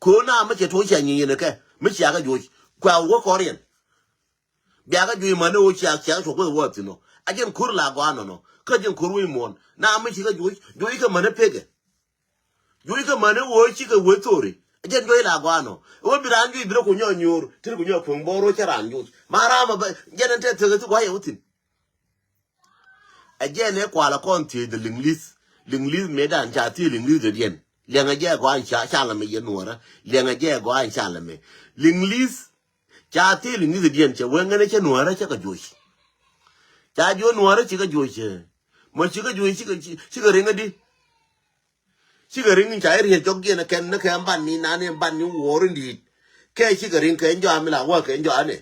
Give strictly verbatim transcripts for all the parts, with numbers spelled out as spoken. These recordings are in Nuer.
Ko̱ na mi cɛ tuɔ̱c cia nyieny yɛn kɛ mi cia kɛ juɔc kua wä kɔriɛn. Bia kɛ juɔc mani wä cia cia kɛ cuɔk wä wä thin ɔ a jɛn ko̱r la gɔaa nɔnɔ kä jɛn ko̱r wä imuɔn na mi ci kɛ juɔc juɔc kɛ mani pekɛ. Juɔc kɛ mani wä ci kɛ wä thori a jɛn juɔc la gɔaa nɔ wä bi raan juɔc bi rɛ ku nyɔ nyo̱o̱r tin ku nyɔ kueŋ bɔɔr wä cɛ raan juɔc ma ram a bɛ jɛn ɛn tɛ thek a thik wä yɛ wä thin. Ɛ jɛn ɛ kual ɛ kɔn thiec the Liŋlith. Liŋlith mëë dan ca thiec Liŋlith dɔ̱diɛn. Liɛŋɛ jɛ ɛ gɔaa ca ca lɛ mɛ yɛ nuɔɔrä. Liɛŋɛ jɛ ɛ gɔaa ca lɛ mɛ Liŋlith. Ca thiec Liŋlith dɔ̱diɛn cɛ wee ŋänɛ cɛ nuɔɔrä cɛ kɛ juɔc. Ca jiɔ nuɔɔrä cikɛ juɔc cɛ mɔ cikɛ juɔc cikɛ cikɛ riŋ ɛ di. Cikɛ riŋ ca i̱ riet jɔk jiɛn ɛ kɛn ni kɛ ban ni nani ban ni wuɔɔri di̱i̱t. Kɛ cikɛ riŋ kɛ jɔa mi la wä kɛ jɔa ni.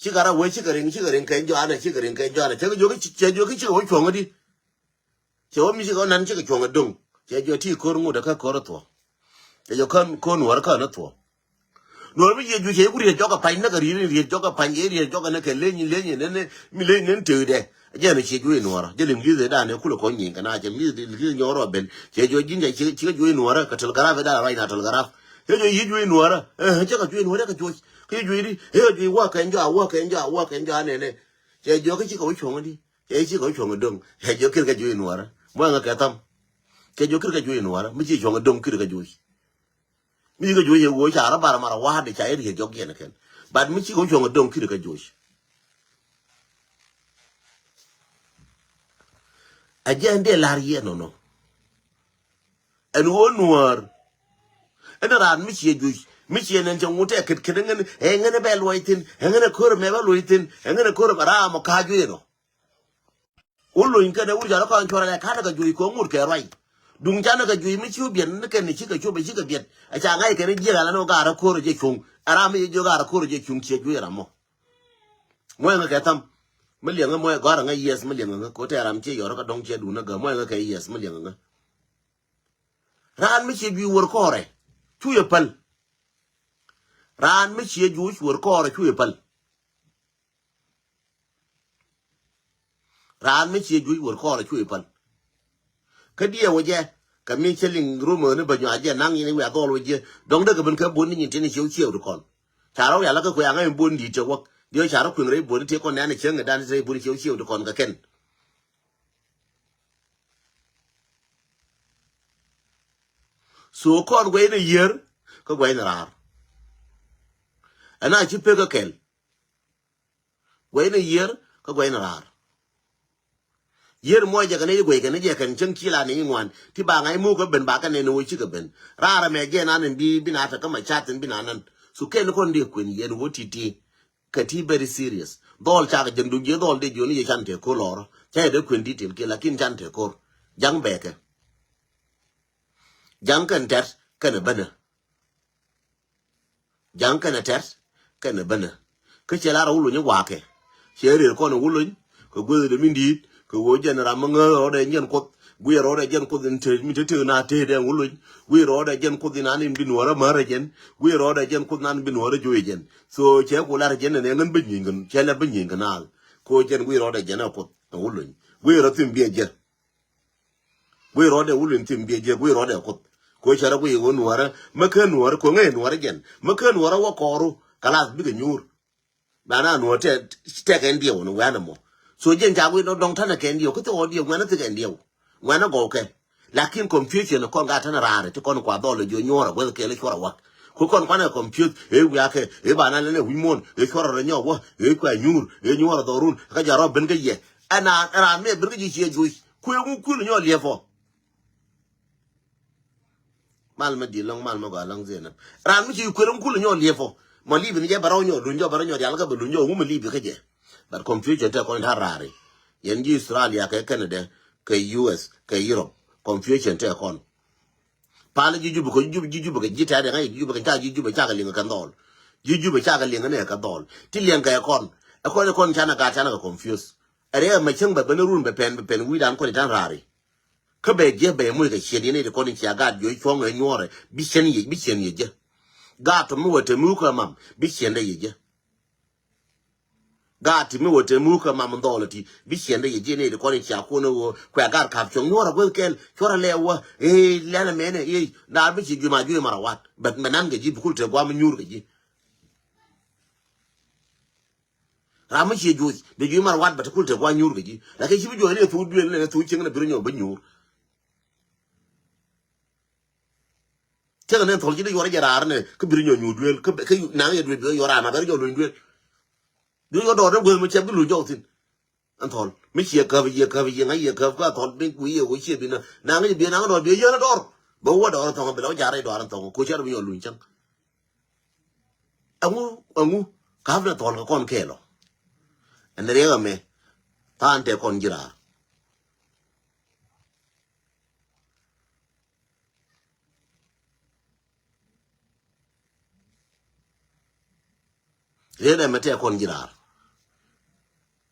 Cikɛ rɔ wee cikɛ riŋ cikɛ riŋ kɛ jɔanɛ cikɛ riŋ kɛ jɔanɛ cɛ kɛ juɔk cɛ juɔk cikɛ wä cuɔ̱ŋ di. Cɛ wä mi cikɛ wä nan cikɛ cuɔ̱ŋ a do̱ŋ. Cɛ juɔk ti ko̱r ŋut kä ko̱r thuɔ. Cɛ juɔk kä ko̱r nuɔr kä ni thuɔ. Nuɔr mi yɛ juɔk cɛ ku riet jɔk a pany ni kɛ riet riet jɔk a pany yɛ riet jɔk a ni kɛ leny leny ni ni mi leny ni tëëdɛ. Jɛn ci juɔc nuɔrä jɛ Liŋlith dan ɛ kulɛ kɔn nyieny kɛ na cɛ Liŋlith nyɔk rɔ ben cɛ juɔk ji̱n cɛ ci juɔc nuɔrä kɛ telegraph dan ruac na telegraph. Cɛ juɔc yic juɔc nuɔrä ɛ cɛ kɛ juɔc nuɔrä kɛ juɔc kɛ juɔc di ɛ juɔc wä kɛ jɔa wä kɛ jɔa wä kɛ jɔa nɛnɛ. Cɛ juɔk kɛ ci kɛ wä cuɔ̱ŋ di cɛ ci kɛ wä cuɔ̱ŋ do̱ŋ cɛ juɔk kir kɛ juɔc nuɔrä muɔ̱ŋ kɛ thäm. Cɛ juɔk kir kɛ juɔc nuɔrä mi ci cuɔ̱ŋ do̱ŋ kir kɛ juɔc. Mi cikɛ juɔc yɛ wee ca rɔ bar mara wa̱a̱ de ca yɛ riet jɔk yɛn kɛn. But mi cikɛ wä cuɔ̱ŋ a do̱ŋ kiri kɛ juɔc. A jɛ ɛn dee la̱r yɛ nɔnɔ. Ɛn wä nuɔ̱ɔ̱r. Ɛn raan mi ciɛ juɔc mi ciɛ nɛn cɛ ŋut ɛ ket ket ɛŋɛn ɛ ŋɛn ɛ bɛ luɔc thin ɛ ŋɛn ɛ ko̱r ɛmɛ bɛ luɔc thin ɛ ŋɛn ɛ ko̱r ɛmɛ ram ɔ ka̱a̱c wee nɔ. Wä lony kɛn ɛ wur jɔl kɔn cuɔr ɛ lɛ ka̱n ɛ kɛ juɔc kɛ ŋut kɛ ruac. Duŋ canɛ kɛ juɔc mi ci wä biɛt ni kɛn ni cikɛ cop ɛ cikɛ biɛt ɛ ca ŋa̱c kɛn jiɛk ala ni wä gaarä ko̱r ɛ jɛ cuŋ ɛ ram mi jɛ jiök gaarä ko̱r ɛ jɛ cuŋ ciɛ juɔc ɛ ram mɔ. Muɔ̱c ŋä kɛ thäm mi liɛŋ ŋä muɔ̱c gɔ̱a̱r ɛ ŋä yiɛth mi liɛŋ ŋä kɛ wä tɛɛr ram ciɛ yɔr kä dɔ̱ŋ ciɛ duun ɛ gä muɔ̱c ŋä kɛ yiɛth mi liɛŋ ŋä. Raan mi ciɛ juɔc wär kɔɔrɛ cu yɛ päl. Raan mi ciɛ juɔc wär kɔɔrɛ cu yɛ päl. Raan mi ciɛ juɔc wär kɔɔr a cuɛ päl. Kä diɛw jɛ kɛ mi cä liŋ rumä ni bä nyuac jɛ naŋ in wiaa dhɔl wä jɛ dɔŋ dee kɛ ben kɛ buɔ̱n ni nyin tin ciɛw ciɛw ti kɔn. Ca rɔ wiaa lä kä kuɛ aŋä in buɔ̱n di̱i̱t cɛ wäk diɛw ca rɔ kueŋ rɛy buɔ̱n ti kɔn nɛn cäŋ dan ti rɛy buɔ̱n ciɛw ciɛw ti kɔn kɛ kɛn. So kɔn guɛy ni yiër kä guɛy ni raar. Ɛn a ci pek kä kɛl. Guɛy ni yiër kä guɛy ni raar. Yiër muɔc jɛ kɛ ni guɛy kɛ ni jɛ kɛn cäŋ ci la ni ŋuan ti ba ŋa̱c muk kä ben ba kɛ nɛn ni wä cikɛ ben. Raar ɛmɛ jɛ nan in bi bi na te kä ma cath in bi na nan. So kɛn kɔn dee kuën yɛn wä ti̱ti̱. Kɛ ti very serious. Dhɔl cakɛ jɛn duŋ jiɛ dhɔl dee jiɔni jɛ can te ko̱r lɔrɔ ca jɛ dee kuën detail kiɛ lakin can te ko̱r. Jaŋ bɛɛkɛ. Jaŋ kɛn tɛt kɛn ɛ bänä. Ja̱ŋ kɛnɛ tɛt kɛnɛ bänä. Kä cɛ lar a Wulony i̱ wakɛ cɛ rëër kɔn a Wulony kɛ guäth dee min di̱i̱t kɛ ɣöö jɛn ram mi ŋääth rɔɔdɛ jɛn Kuoth guiɛ rɔɔdɛ jɛn Kuoth in te min te tëë na tëë dee Wulony guiɛ rɔɔdɛ jɛn Kuoth in an in bi nuɔɔrä määrä jɛn guiɛ rɔɔdɛ jɛn Kuoth in an in bi nuɔɔrä jo̱o̱cɛ jɛn. So cɛ ku lar jɛn ɛn ɛŋän bä nyieny kɛ cɛ lɛ bä nyieny kɛ naath. Kɛ ɣöö jɛn guiɛ rɔɔdɛ jɛn ɛ Kuoth ɛ Wulony guiɛ rɔ thim biɛ jɛ. Guiy rɔɔdɛ Wulony thim biɛ jiɛk guiy rɔɔdɛ Kuoth. Ko cɛ rɔ guiy ɣöö nuɔɔrä mä kä nuɔɔrä ko ŋäc nuɔɔrä jɛn mä kä nuɔɔrä wä kɔɔru. Kalath bikɛ nyuur. Bana nuɔɔr tɛ tɛ kɛn diɛw ni wɛn ɛmɔ. So jɛn ca guiy dɔŋ dɔŋ tanɛ kɛn diɛw kä thik ɣɔɔ diɛw ŋuɛn ɛ thik kɛn diɛw. Ŋuɛn ɛ gɔw kɛ. Lakin confusion kɔn ka tanɛ raari ti kɔn kua dhɔl ɛ jiɔ nyuɔɔrä guɛth kɛɛl ɛ cuɔrɛ wak. Ku kɔn kuanɛ confuse ëë wiakɛ ëë bana lɛn ɛ wi̱c muɔ̱ɔ̱n ëë cuɔrɛ rɔ nyɔk wä ëë kua nyuur ëë nyuɔrɛ dhɔrun kä jɛ rɔ ben kä yɛ. Ɛn raan mi ɛ ben kä ji̱ ciɛ juuc. Kuëë ŋu kul nyɔk liɛpɔ. Mal mä di̱i̱t lɔ̱ŋ mal mä gɔaa lɔ̱ŋ Zenab. Raan mi ci kuël ŋu kul nyɔk liɛpɔ. Mɔ libi ni jɛ bɛ rɔw nyɔk luny jɔ bɛ rɔw nyɔk rial kä bɛ luny jɔ ŋu mi libi kä jɛ. But confusion tɛ kɔn ta̱ raari. Yɛn ji̱ Australia kɛ Canada kɛ U S kɛ Europe. Confusion tɛ kɔn. Pal ji̱ Jubɛ kɛ ji̱ Jubɛ ji̱ Jubɛ kɛ ji̱ tɛ̈t ɛŋa ji̱ Jubɛ kɛ ca ji̱ Jubɛ ca kɛ liŋ kɛ dhɔl. Ji̱ Jubɛ ca kɛ liŋ ni kɛ dhɔl ti liɛŋ kɛ kɔn. Ɛ kɔn ɛ kɔn canɛ gat canɛ kɛ confuse. Ɛ rɛɛ mɛ cäŋ bɛ ben run bɛ pɛn bɛ pɛn wi̱i̱dan kɔn i̱ ta̱n raari. Kä bɛ jiɛ bɛ moc kɛ ciɛn yɛn i̱ ti kɔn i̱ cia gat jiɔ cuɔ̱ŋ ɛ nyuɔrɛ bi cɛn yec bi cɛn yec jɛ. Gat tɔ mi wä te mi wä kä mam bi cɛn dɛ yec jɛ. Gaat ti mi wä te muk kä mam dhɔl ti bi ciɛn dee yɛ jiɛn ëë ti kɔn i̱ cia kun ɣöö kuɛ gaat kap cuɔ̱ŋ nyuɔr a guäth kɛl cuɔr a lɛ wä. Ëë lɛn a mɛn ëë naar bi ci juëc ma juëc ma ra wat. Bɛ mɛ nan kɛ ji̱ bi kul te guam nyuur kɛ ji̱. Ram mi cie juɔc bi juɔc mar wat bɛ ti kul te gua̱n nyuur kɛ ji̱. Lakin ci bi juɔc ni thuk duël ni thuk cieŋ ni bi ri nyɔk bi nyuur. Cieŋ ni thol ci di yuɔr jɛ raar ni kä bi ri nyɔk nyuur duël kä naŋ yɛ duël bi yuɔr raar ma bɛ ri nyɔk luny duël. Bi yuɔr dɔɔr ni gueth mi cɛ bi luny jɔk thin. Ɛn thɔl mi cie käp cie käp cie ŋa̱c cie käp kä thɔl bi wi̱i̱ yɛ wä cie bi na naŋ yɛ bi naŋ dɔɔr bi yɛ yɛn dɔɔr. Bɛ wä dɔɔr ɛn thɔŋ bi lɔ jar rɛy dɔɔr ɛn thɔŋ ko cɛ rɛ bi nyɔk luny cäŋ. Ɛŋu ɛŋu ka̱p ni thɔl kɛ kɔn kɛɛl ɔ. Ɛn riɛk ɛmɛ tha̱a̱n tɛ kɔn ji̱ raar. Riɛk ɛmɛ tɛ kɔn ji̱ raar.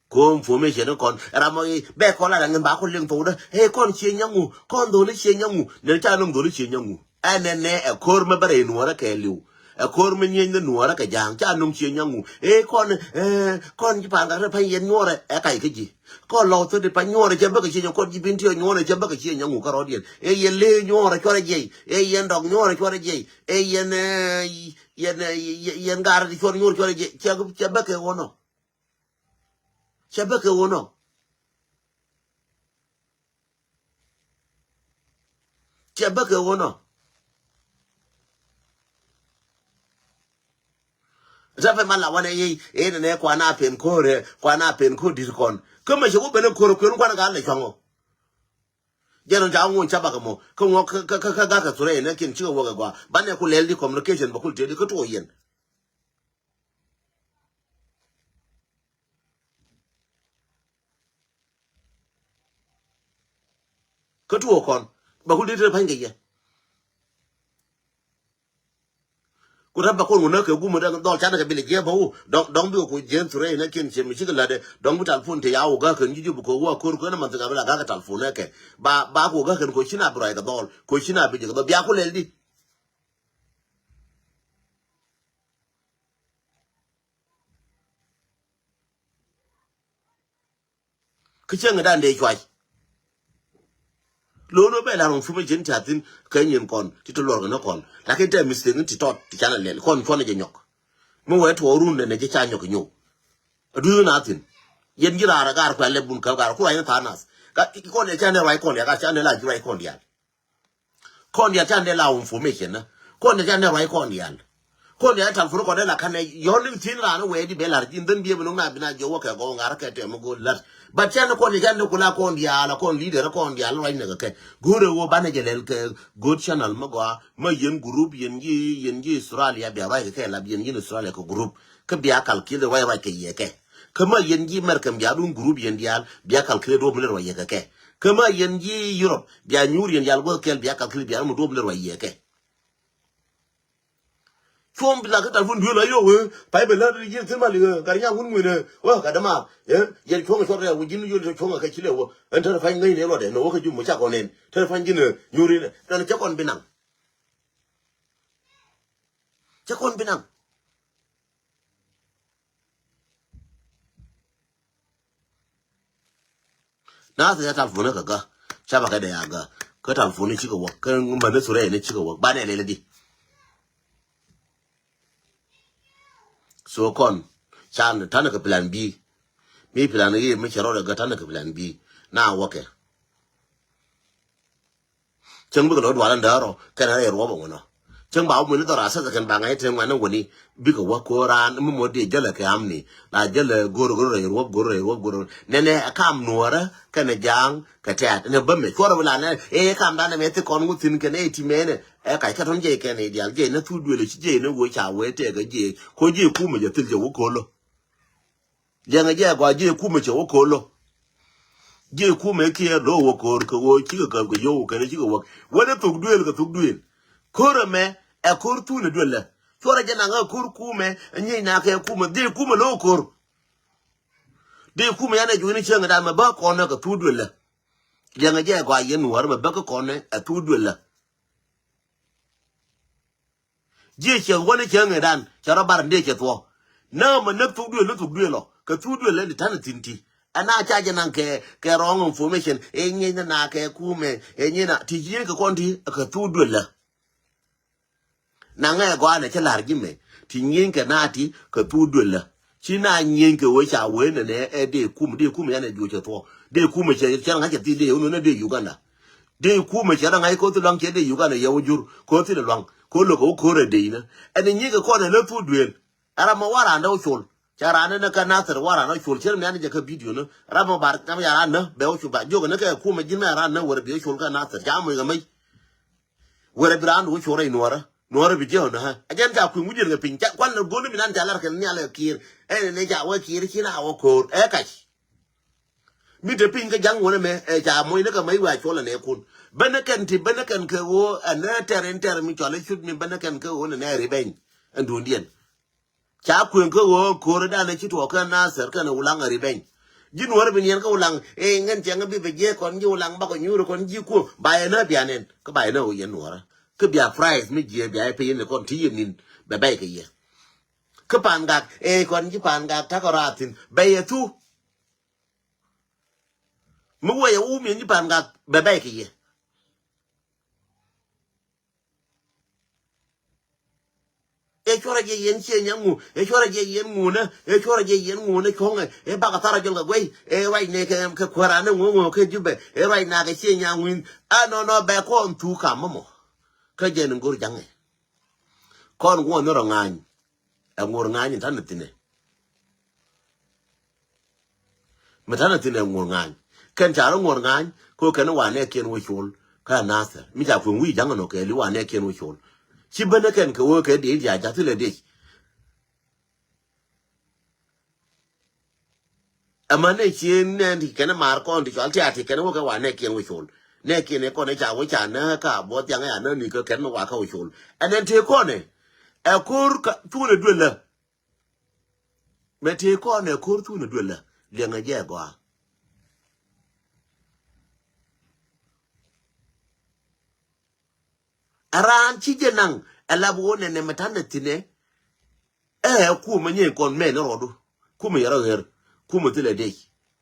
Ko information kɔn ram mɔ i̱ bɛ kɔn la daŋ in ba kɔn liŋ thok dä. Ɛ kɔn cie nyaŋu kɔn dholi cie nyaŋu nɛ ca nom dholi cie nyaŋu. Ɛnɛ nɛ ɛ ko̱r mɛ bɛ rɛy nuɔrɛ kɛ liw. Ɛ ko̱r mɛ nyieny ni nuɔrɛ kɛ ja̱a̱ŋ ca nom cie nyaŋu. Ɛ kɔn ɛ kɔn ji̱ pa̱a̱n gat rɛ pa̱ny yɛn nyuɔrɛ ɛ kac kä ji̱. Kɔn lɔw thot di pa̱ny nyuɔrɛ cɛ bäkɛ cie nyaŋu kɔn ji̱ bin tiɔ nyuɔrɛ cɛ bäkɛ cie nyaŋu kä rɔ̱diɛn. Ɛ yɛn lee nyuɔrɛ cuɔrɛ jiɛc ɛ yɛn dɔk nyuɔrɛ cuɔrɛ jiɛc ɛ yɛn ɛ yɛn ɛ yɛn gar cuɔr nyuɔrɛ cuɔrɛ jiɛc cɛ bäkɛ ɣɔnɔ. Cɛ bä kɛ wä nɔ. Cɛ bä kɛ wä nɔ. Tɛ pɛ ma la wanɛ yey ëë nɛ nɛ kuan a pen ko̱rɛ kuan a pen ko̱r di̱t kɔn. Kä mɛ cɛ wä ben ɛ ko̱rɛ kuën kuan ɛ gal lɛ cuaŋ ɔ. Jɛn ɔ ca ŋuɔ̱n ca bakɛ mɔ kä ŋuɔ kä kä kä gakɛ thurɛ nɛ kiɛn cikɛ wä kɛ gɔaa banɛ ku lɛl di communication bɛ kul tëë di kä tuɔ yɛn. Kä tuɔɔk kɔn bɛ ku li̱t rɛ pa̱ny kɛ yɛ. Ku rɛ bɛ kɔn wä nä kɛ gumä dɛ dhɔl canɛ kɛ bil jiɛ bä wu dɔŋ dɔŋ bi kɛ ku jiɛn thurɛ inɛ kiɛn ciɛ mi cikɛ la̱tdɛ dɔŋ bi talpon te ya wä gak kɛn ji̱ ji̱ bi kɛ wä ko̱r kɛn man thik a bi la gak kɛ talpon ɛ kɛ ba ba ku wä gak kɛn ko cin a bi ruac kɛ dhɔl ko cin a bi jɛ kɛ dhɔl bia ku lɛl di. Kä cäŋ dan dee cuac. Lo̱o̱n wä bɛ lar wä fumɛ jin ca thin kɛ nyin kɔn ti ti luɔr kɛ ni kɔn lakin tɛ mistake ni ti tɔt ti canɛ lɛl kɔn cuɔn jɛ nyɔk. Mi wɛ tuɔɔk run dɛ nɛ jɛ ca nyɔk nyɔk. A duth na thin yɛn ji̱ raar a gar kuɛ lɛ bun kä gar ku ruac ni tha̱a̱ŋ nath. Kɔn yɛ canɛ ruac kɔn yɛ gar canɛ la ji̱ ruac kɔn diaal. Kɔn diaal can dee la information na kɔn diaal can dee ruac kɔn diaal. Kɔn diaal telephone kɔn dee la kanɛ yɔn ni thin raan wee di bɛ lar jin dhän biɛ bi noŋ na bi na jiɔ wä kɛ gɔw ŋa̱r kɛ tɛm go̱o̱l lat. But can kɔn diaal can dee kula kɔn diaal kɔn leader kɔn diaal ruac nɛ kɛ kɛ go̱o̱r ɛ wä banɛ jɛ lɛl kɛ go̱o̱r channel mi gɔaa ma yɛn group yɛn yi yɛn yi Australia bia ruac kɛ kɛ lap yɛn yi Australia kɛ group. Kä bia calculate ruac ruac kɛ yɛ kɛ. Kä ma yɛn ji̱ American bia dun group yɛn diaal bia calculate duɔ̱p mi lɛ ruac yɛ kɛ kɛ. Kä ma yɛn ji̱ Europe bia nyuur yɛn diaal guäth kɛl bia calculate bia dun duɔ̱p mi lɛ ruac yɛ kɛ. Cuɔm bi la kä telephone duel a yo̱o̱ wee pay bɛ lät yɛn thin mal i̱ gat nyaŋ wun ŋuenɛ wä gat dämaar. Yɛn cuɔ̱ŋ cuɔt rɛw wä ji̱n yol cuɔ̱ŋ a kɛ ci lɛ wä ɛn tɛn pany ŋäcnɛ luɔtdɛ nɔ wä kä jum cak kɔn nɛn tɛn pany ji̱n nyuur inɛ tɛn cɛ kɔn bi naŋ. Cɛ kɔn bi naŋ. Nath ya talpone kɛ gä ca ba kɛ dee a gä kä talpone cikɛ wä kä män ni thurɛ ni cikɛ wä ba nɛ lɛl di. So kɔn can tanɛ kɛ plan B. Mi plan A mi cɛ rɔɔdɛ gä tanɛ kɛ plan B. Na wä kɛ. Cäŋ bikɛ lɔ dual in däär ɔ kɛn rɛy ruɔp ɛ ŋuɛnɔ. Cäŋ ba wä muini dhɔr a sɛth kɛn ba ŋa̱c te ŋuɛn in wäni bikɛ wä ko̱o̱ran mi muɔt diɛ jälɛ kɛ amni la jälɛ go̱r go̱r rɛy ruɔp go̱r rɛy ruɔp go̱r. Nɛnɛ ɛ kam nuɔrä kɛnɛ ja̱a̱ŋ kɛ tɛ̈t ɛnɛ bä mɛ cuɔrɛ wi̱la nɛ ɛ kam danɛ mɛ thi kɔn wä thi̱n kɛn ɛ ti mɛnɛ ɛ kac kɛ tɔn jiɛc kɛn ɛ diaal jiɛc nɛ thuk duël ɛ ci jiɛc nɛ wä ca wee tɛɛk ɛ jiɛc ko̱ jiɛc kumɛ jɛ thil jɛ wä ko̱lä. Liɛŋɛ jɛ gɔaa jiɛ kumɛ cɛ wä ko̱r lo. Jiɛ kumɛ kiɛ lo wä ko̱r kɛ wä cikɛ käp kɛ yio̱w kɛn cikɛ wäk. Wä ni thuk duëël kɛ thuk duëël. Ko̱r ɛmɛ ɛ ko̱r thunɛ duëlɛ. Cuɔrɛ jɛ naŋ ɛ ko̱r kumɛ ɛ nyiec na kɛ kumɛ dhiec kumɛ lo ko̱r. Dhiec kumɛ yan ɛ juini cieŋɛ dan mɛ bä kɔn ɛ kɛ thuk duëlɛ. Liɛŋɛ jɛ gɔaa yɛn nuɔ̱ɔ̱r mɛ bä kä kɔn ɛ thuk duëlɛ. Jiɛ cɛ wä ni cɛ ŋɛ dan cɛ rɔ bar ni cɛ thuɔ. Nä mɛ näk thuk duël ni thuk duël ɔ. Kɛ thuk duël lä ni ta̱n thi̱n ti. Ɛn na ca jɛ naŋ kɛ, kɛ wrong information. Ɛ nyieny na na kɛ kumɛ. Ɛ nyieny na ti ji̱n kɛ kɔn ti kɛ thuk duël lä. Naŋɛ gɔaa nɛ cä la̱r ji̱ mɛ. Ti nyieny kɛ na ti kɛ thuk duël lä. Ci na nyieny kɛ wee ca wee nɛ nɛ ɛ dee kum, dee kum yɛn ɛ juɔc cɛ thuɔ. Dee kum cɛ, cɛ ŋa̱c cɛ thi dee wun nɛ dee Uganda. Dee kum cɛ ŋa̱c koth luaŋ cɛ dee Uganda yɛ wä jur. Koth thin luaŋ. Koth lo̱k kɛ wä ko̱r ɛ dee inä. Ɛn nyieny kɛ kɔn ɛ lä thuk duël. Ɛ ram mɔ wa̱r randɛ wä col. Ca randɛ ni kä Nathir wa̱r randɛ wä col. Cɛ ram ni an jɛ kä video ni. Ram mɔ bar kam ya randɛ bɛ wä col ba. Jiök ni kɛ kumɛ ji̱n mɛ randɛ wär bi wä col kä Nathir. Ca moc kɛ mec. Wër bi raan wä cor rɛy nuɔrä. Nuɔrä bi jiɛ ɣän ɣä. A jɛn ca kui̱ ŋuc yɛn kɛ piny. Ca kuan lɛ go̱n mi nan ca lar kɛn nhial kɛ kiɛɛr. Ɛn ni ca wä kiɛɛr ci na wä ko̱o̱r. Ɛ kac. Mi te piny kä ja̱ŋ wänä mɛ ɛ ca moc ni kɛ mɛ i̱ wä a cuɔl ɛn ɛ kun. Bänä kɛn ti bänä kɛn kɛ ɣöö ɛn ɛ tɛr in tɛr mi cɔal i̱ cut mi bänä kɛn kɛ ɣöö nɛ nɛ ri bɛny. Ɛn duundiɛn. Ca kueŋ kä ɣöö ko̱o̱rä danɛ ci tuɔɔk kä Nathir kɛnɛ Ulaŋ a ri bɛny. Ji̱ nuɔ̱ɔ̱rä bi niɛn kä Ulaŋ ëë ŋän cɛŋ bi bɛ jiɛ kɔn ji̱ Ulaŋ bakɔ nyuurä kɔn ji̱ kuɔ̱ ba yɛ nä bia nɛn kä ba yɛ nä ɣöö yɛn nuɔ̱ɔ̱rä. Kä bia price mi jiɛ bia yɛ piny ni kɔn ti yɛ nin bɛ bɛy kɛ yɛ. Kä Pangak ëë kɔn ji̱ Pangak takɔ raathin bɛ yɛ thu. Mi wee yɛ wum yɛn ji̱ Pangak bɛ bɛy kɛ yɛ. Ëë cuɔrɛ jɛ yɛn ciɛ nyaŋu, ëë cuɔrɛ jɛ yɛn ŋunä, ëë cuɔrɛ jɛ yɛn ŋunä cuɔ̱ŋɛ, ëë bakɛ tharɛ jɔl kɛ guey, ëë ruac nɛ kɛ, kɛ kuäärä ni ŋuŋu kɛ Jubɛ, ëë ruac nɛ kɛ ciɛ nyaŋu in. Ɛ nɔ nɔ bɛ kɔn thuk kam mɔmɔ. Kä jɛ ni go̱r jaŋɛ. Kɔn guɔ ni rɔ ŋa̱ny. Ɛ ŋuɔr ŋa̱ny in ta̱n ni thi̱nɛ. Mi ta̱nɛ thi̱n ɛ ŋuɔr ŋa̱ny. Kɛn ca rɔ ŋuɔr ŋa̱ny, ko kɛn wanɛ kiɛn wä col. Kä Nathir. Mi ca kueŋ wi̱i̱ ja̱ŋ nɔ kɛ li wanɛ kiɛn wä col. Ci bänä kɛn kɛ wä kɛ diec diac ja̱th lɛ diec. Ɛmɛ nɛ ci nɛn ti kɛn mar kɔn ti cɔal tiaat ti kɛn wä kɛ wanɛ kiɛn wä col. Nɛ kiɛn ɛ kɔn ɛ ca wä ca nä ka buɔth ja̱ŋ ɛ anä ni kɛ kɛn wä wakä wä col. Ɛn ɛn tëë kɔn ɛ. Ɛ ko̱r ka, cunɛ duël lä. Mɛ tëë kɔn ɛ ko̱r thun ɛ duël lä liɛŋɛ jɛ gɔaa. Ɛ raan ci jɛ naŋ ɛ lap ɣöö nɛnɛ mɛ ta̱nɛ thi̱nɛ. Ɛ kumɛ nyɛ kɔn mɛn rɔɔdu. Kumɛ yɛrɛ ɣer. Kumɛ thilɛ dec.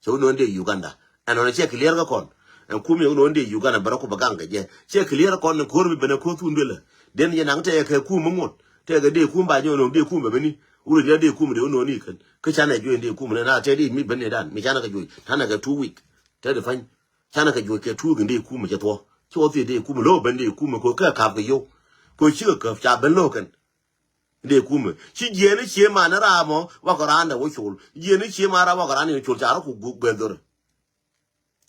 Cɛ wä nööŋ dee Uganda. Ɛn nɔnɔ cɛ clear kä kɔn. Ɛn kum yɛ wä nööŋ dee Uganda bɛ rɔ ku bɛ gaŋ kɛ jɛ. Cɛ clear kä kɔn ni ko̱r mi ben ɛ ko̱r thun duëlä. Den yɛ naŋ tɛɛ kɛ kum mi ŋot. Tɛɛ kɛ dee kum ba nyɛ wä nööŋ dee kum bɛ beni. Wurɛ diɛ dee kum dee wä nööŋ ni kɛn. Kä canɛ juɔc dee kum ni na tɛɛ dee mi ben ni dan. Mi canɛ kɛ juɔc. Tanɛ kɛ two week. Tɛɛ di pany. Canɛ kɛ juɔc kɛ two week dee kum cɛ thuɔ. Ci wä thiee dee kum lo̱o̱ ben dee kum kɛ kɛ kap kɛ yow. Kɛ cikɛ käp ca ben lo̱o̱ kɛn. Dee kumɛ. Ci jiɛn i̱ cie man i̱ raam ɔ, wakɔ raan dɛ wä col. Jiɛn i̱ cie man raam wakɔ raan dɛ wä col, ca rɔ ku guuk bɛ dhorɛ.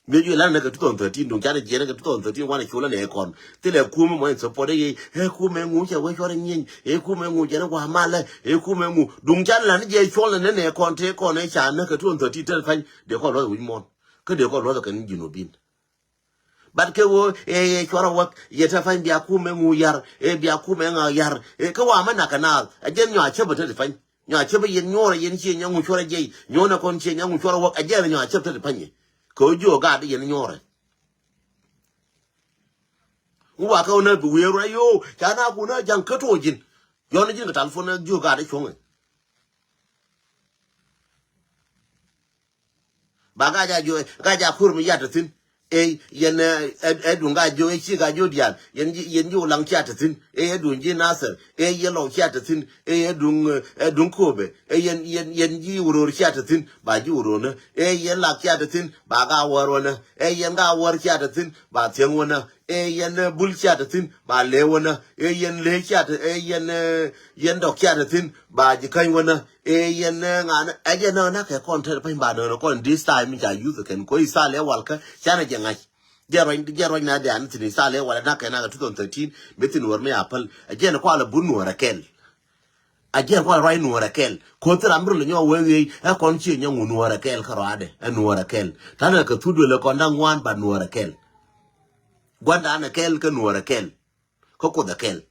Mëë juɛ lan nɛ kɛ two thousand thirteen, duŋ canɛ jiɛn kɛ two thousand thirteen, wanɛ col anɛ kɔn. Thilɛ kumɛ mɔ in support i̱, ɛ kumɛ ŋu cɛ wee cuarɛ nyieny, ɛ kumɛ ŋu jɛn i̱ wa malɛ, ɛ kumɛ ŋu. Duŋ canɛ lan i̱ jɛ col anɛ nɛ kɔn tëë kɔn ɛ ca nɛ kɛ two thousand thirteen tɛn pany, dee kɔn luɔth wi̱c muɔ̱ɔ̱n. Kä dee kɔn luɔth kɛ ni ji̱n wä bin. Bat kɛ ɣöö ëë yɛ cuarɛ wäk yɛ te pany bia kumɛ ŋu yar, ëë bia kumɛ ŋa yar, ëë kä wa mɛ nak kɛ naath ɛ jɛn nyɔa cäpä te ti pany. Nyɔa cäpä yɛn nyuɔrɛ yɛn ciɛ nyɔŋ ŋu cuarɛ jiɛc nyuɔnɛ kɔn ciɛ nyɔŋ ŋu cuarɛ wäk ɛ jɛn nyɔa cäpä te ti pany. Kɛ ɣöö jiɔ gaat yɛn nyuɔrɛ. Ŋu wa kɛ ɣöö nä bi wiee ruac yoo ca na kun nä ja̱ŋ kä tuɔɔk ji̱n. Yɔn ji̱n kɛ talpon nä jiɔ gaat cuɔ̱ŋɛ. Ba gaja jo, gaja kur mi yat thin. Ey yɛn ɛ dun gajo ey ci gajo dial. Yɛn ji yɛn ji ulang ci at thin. Ey ɛ dun ji nasir. Ey yɛ lɔw ci at thin. Ey ɛ dun ɛ dun kobe. Ey yɛn yɛn yɛn ji uror ci at thin. Ba ji uror na. Ey yɛn lak ci at thin. Ba ga war wana. Ey yɛn ga war ci at thin. Ba thiɛŋ wana. Ey yɛn bul ci at thin. Ba le wana. Ey yɛn le ci at ey yɛn yɛn dɔk ci at thin. Ba ji kany wana. Ëë yɛn nɛ ŋa̱n ɛ jɛ nä nä kɛ kɔn te pany ba nä kɔn this time mi ca youth kɛn ko isal ɛ wal kä canɛ jɛ ŋa̱c. Jɛ ruac jɛ ruac na dɛn thin isal ɛ wal nä kɛ nä kɛ two thousand thirteen mi thin wär mi a päl. Ɛ jɛ nɛ kɔn lɛ bun nuɔrɛ kɛl. Ɛ jɛ nɛ kɔn lɛ ruac nuɔrɛ kɛl. Ko thil ram bi rɔ lɛ nyɔ wee wee ɛ kɔn ciɛ nyɔ ŋu nuɔrɛ kɛl kä ruaadɛ ɛ nuɔrɛ kɛl. Tanɛ kɛ thut wee lɛ kɔn da̱ŋ ŋuan ba nuɔrɛ kɛl. Gua̱ndan ɛ kɛl kä nuɔrɛ kɛl. Kä Kuoth ɛ kɛl.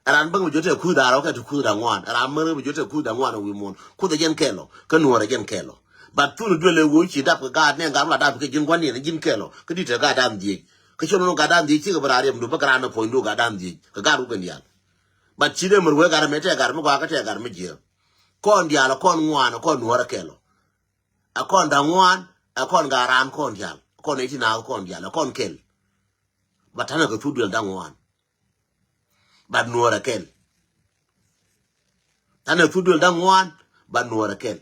Ɛ ran bäŋ mi jot tɛ kuth da̱ŋ rɛw kɛ ti kuth da̱ŋ ŋuan. Ɛ ran bäŋ mi jot tɛ kuth da̱ŋ ŋuan ɛ wi̱i̱ muɔ̱ɔ̱n. Kuoth ɛ jɛn kɛl ɔ. Kä nuɔɔr ɛ jɛn kɛl ɔ. But thun duel ɛ ɣöö ci dap kɛ gaat nɛ gat mi la dap kɛ ji̱n gua̱n yɛn ɛ ji̱n kɛl ɔ. Kä di̱t ɛ gaat da̱ŋ dhieec. Kä cɛ nɔnɔ gaat da̱ŋ dhieec cikɛ bä raar yɛm du bä kɛ raan ɛ puɔ̱ny du gaat da̱ŋ dhieec. Kɛ gaat wukɛn diaal. But ci dee mär wee gat ɛmɛ tɛ gat mi gɔaa kä tɛ gat mi jiääk. Kɔn diaal ɔ kɔn ŋuan ɔ kɔn nuɔɔr ɛ kɛl ɔ. Ɛ kɔn da̱ŋ ŋuan, ɛ kɔn gaa raan kɔn diaal, ɛ kɔn ɛ ti naath kɔn diaal, ɛ kɔn kɛl. Ba ta̱nɛ kɛ thuk duël da̱ŋ ŋuan. Ba nuɔɔr ɛ kɛl. Ta̱nɛ thuk duël da̱ŋ ŋuan, ba nuɔɔr ɛ kɛl.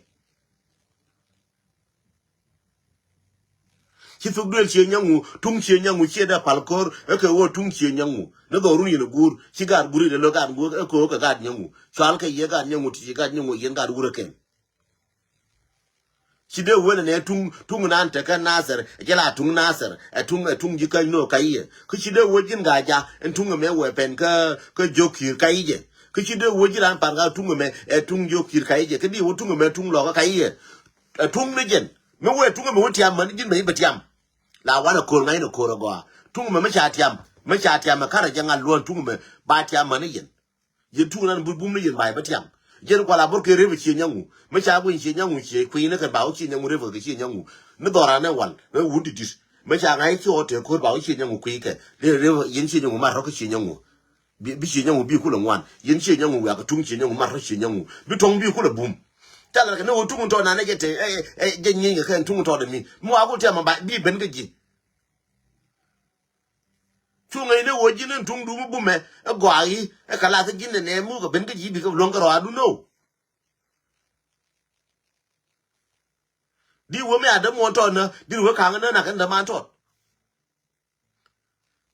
Ci thuk duël cie nyaŋu, tuŋ cie nyaŋu, cie dee pal ko̱r, ɛ kɛ ɣöö tuŋ cie nyaŋu. Ni dhɔrun yɛn ɛ guur, ci gaat guur yɛn ɛ lo̱k gaat guur, ɛ kɛ ɣöö kɛ gaat nyaŋu. Cual kɛ yɛ gaat nyaŋu, ti ci gaat nyaŋu, yɛn gaat wur ɛ kɛl. Ci dee wee nɛ nɛ tuŋ, tuŋ nan tekɛ Nasir, jɛ la tuŋ Nasir, ɛ tuŋ, ɛ tuŋ ji̱ käny nɔ ka i̱ yɛ. Kä ci dee wee ji̱n gaa ja, ɛn tuŋ ɛmɛ wee pɛn kä, kä jiök ki̱i̱r ka i̱ jɛ. Kä ci dee wee ji̱n ran par gaa tuŋ ɛmɛ, ɛ tuŋ jiök ki̱i̱r ka i̱ jɛ. Kä di wee tuŋ ɛmɛ tuŋ lɔkä ka i̱ yɛ. Ɛ tuŋ ni jɛn. Mi wee tuŋ ɛmɛ wee tiam män ji̱n bɛ i̱ bɛ tiam. La wanɛ ko̱r ŋa̱cnɛ ko̱r ɛ gɔaa. Tuŋ ɛmɛ mi ca tiam, mi ca tiam ɛ karɛ jɛ ŋa̱l luɔ̱n tuŋ ɛmɛ, ba tiam män ni yɛn. Yɛn tuŋ nan bum ni yɛn ba yɛ bä tiam. Yɛn kual a bor kɛ rep a cie nyaŋu. Mi ca guiny cie nyaŋu cie kui̱ni kɛn ba wä cie nyaŋu rep kɛ cie nyaŋu. Ni dhɔran ɛ wal rep wun ti dit. Mi ca ŋa̱c ci ɣɔt te ko̱r ba wä cie nyaŋu kui̱ kɛ. Rep, rep, yɛn cie nyaŋu mar rɔk kɛ cie nyaŋu. Bi, bi cie nyaŋu bi kulɛ ŋuan. Yɛn cie nyaŋu wiak kɛ tuŋ cie nyaŋu mar rɔk cie nyaŋu. Bi tɔŋ bi kulɛ bum. Ca lar kɛ ni wä tuŋ tɔ nan ɛ jɛ te, ɛ, ɛ, jɛ nyieny kɛ kɛn tuŋ tɔ dɛ mi. Mi wa ku tiam ba bi ben kɛ ji̱. Cu ŋäcni ɣöö ji̱n in tuŋdu mi bumɛ ɛ gɔaa i̱ ɛ kɛ lath ji̱n nɛnɛ muk ɛ ben kä ji̱ bikɛ luäŋ kɛ rɔaadu nöö. Di wee mi a dämuɔn tɔt nä di wee kaŋ nä nak in däman tɔt.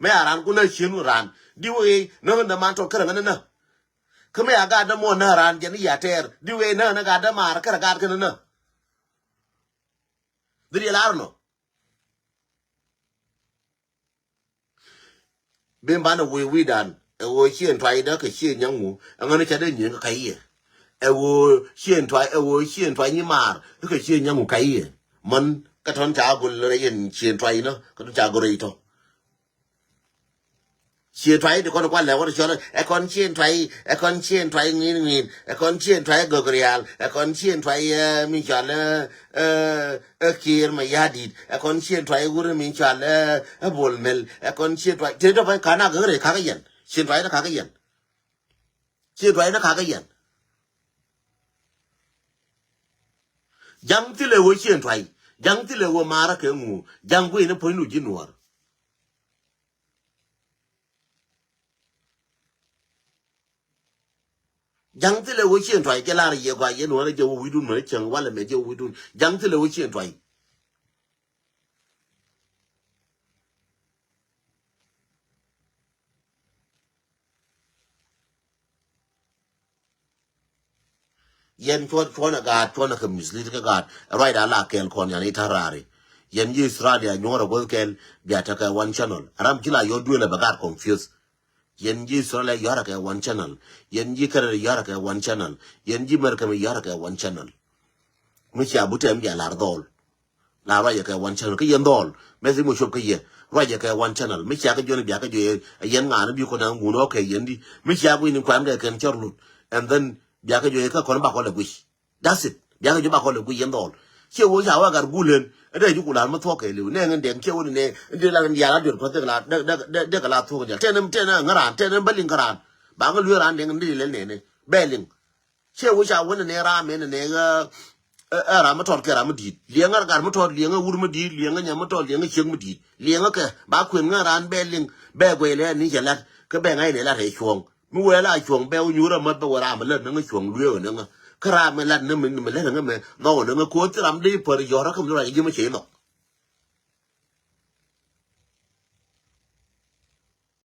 Mi a ran ku nä cien wä ran di wee nä in däman tɔt kärɛ ŋä nä nä. Kä mi a gat dämuɔn nä ran jɛn i̱ a tɛɛr di wee nä nä gat dämaar kärɛ gat känä nä. Di riɛl ar nɔ. Bin banɛ wee wi̱i̱dan ɛ ɣöö cieŋ tuacdä kɛ cieŋ nyaŋu. Ɛŋäni ca dee nyiŋ kä kac yɛ ɛ ɣöö cieŋ tuac, ɛ ɣöö cieŋ tuac nyi maar kä kɛ cieŋ nyaŋu kac yɛ. Män kä tɔn ca gol rɛy yɛn cieŋ tuac inä kä tɔn ca gol rɛy tɔ. Cieŋ tuac di kɔn kualɛ wä cɔl ɛ kɔn cieŋ tuac, ɛ kɔn cieŋ tuac ŋi̱n ŋi̱n, ɛ kɔn cieŋ tuac gök rial, ɛ kɔn cieŋ tuac ɛ mi cɔl ɛ ɛ ɛ kiir ma ya̱di̱t ɛ kɔn cieŋ tuac wur mi cɔal ɛ ɛ bol mel ɛ kɔn cieŋ tuac te dɔpɛ kana gäk rɛy kakä yɛn cieŋ tuac ni kakä yɛn. Cieŋ tuac ni kakä yɛn. Ja̱ŋ thilɛ wee cieŋ tuac. Ja̱ŋ thilɛ wee maarä kɛ ŋu. Ja̱ŋ guiy ni puɔ̱ny nu ji̱ nuɔɔr. Ja̱ŋ thilɛ wee cieŋ tuac jɛ lar yɛ gɔaa yɛn wänä jɛ wä wi̱dun mänä cäŋ walɛ mɛ jɛ wä wi̱dun. Ja̱ŋ thilɛ wee cieŋ tuac. Yɛn cuɔn cuɔn ɛ gaat cuɔn ɛ kɛ mislead kɛ gaat ruacda la kɛɛl kɔn yan i̱ ta̱raari. Yɛn ji̱ Australia nyuɔ̱rɛ guäth kɛɛl bia tekɛ one channel ram ji̱ la yɔt duël ɛ bɛ gaat confuse. Yɛn ji̱ Australia yɔ̱rɛ kɛ one channel. Yɛn ji̱ Canada yɔ̱rɛ kɛ one channel. Yɛn ji̱ America mi yɔ̱rɛ kɛ one channel. Mi cia bu tɛm bia lar dhɔl. La ruacɛ kɛ one channel kä yɛn dhɔl mɛthi mi cuɔp kä yɛ ruacɛ kɛ one channel mi cia kä jɔni bia kä jɔ yɛ yɛn ŋa̱a̱n bi kɔn a ŋun ɔ kɛ yɛn di mi cia guic ni kuan kɛ kɛn cɔr lut. And then bia kä jɔ yɛ kä kɔn ba kɔn lɛ guic. That's it. Bia kä jɔ ba kɔn lɛ guic yɛn dhɔl. Ciɛ wee ca wä gar gul len ɛ dee ji̱ ku lar mi thuɔk kɛ liw nɛ ŋän dɛŋ ciɛ wä ni nɛ ɛ dee lar ni diaal a duer kuath dee kɛ la dee kɛ la thuɔk diaal tɛn tɛn ŋä raan tɛn bä liŋ kä raan. Ba ŋä luee raan dɛŋ ni dee lɛl nɛnɛ bɛ liŋ. Ciɛ wee ca wee nɛnɛ ram mɛ nɛnɛ ɣä ɛ ram mi tɔt kɛ ram mi di̱i̱t liɛŋä gar mi tɔt liɛŋä wur mi di̱i̱t liɛŋä nyam mi tɔt liɛŋä ciek mi di̱i̱t liɛŋä kɛ ba kuën ŋä ran bɛ liŋ bɛ guɛy lɛ ni cɛ lat kä bɛ ŋa̱c ni lat ɛ cuɔ̱ɔ̱ŋ mi wee la cuɔ̱ɔ̱ŋ bɛ wä nyuur amät bɛ wä ram mi lät ni ŋä cuɔ̱ɔ̱ŋ luee wä ni ŋä kä ram mi lat ni mi lät ŋä mɛ nhɔk wä ni ŋä ko̱o̱th ram dee pär yɔ̱r kä mi ruac ji̱ mi cɛ inɔ.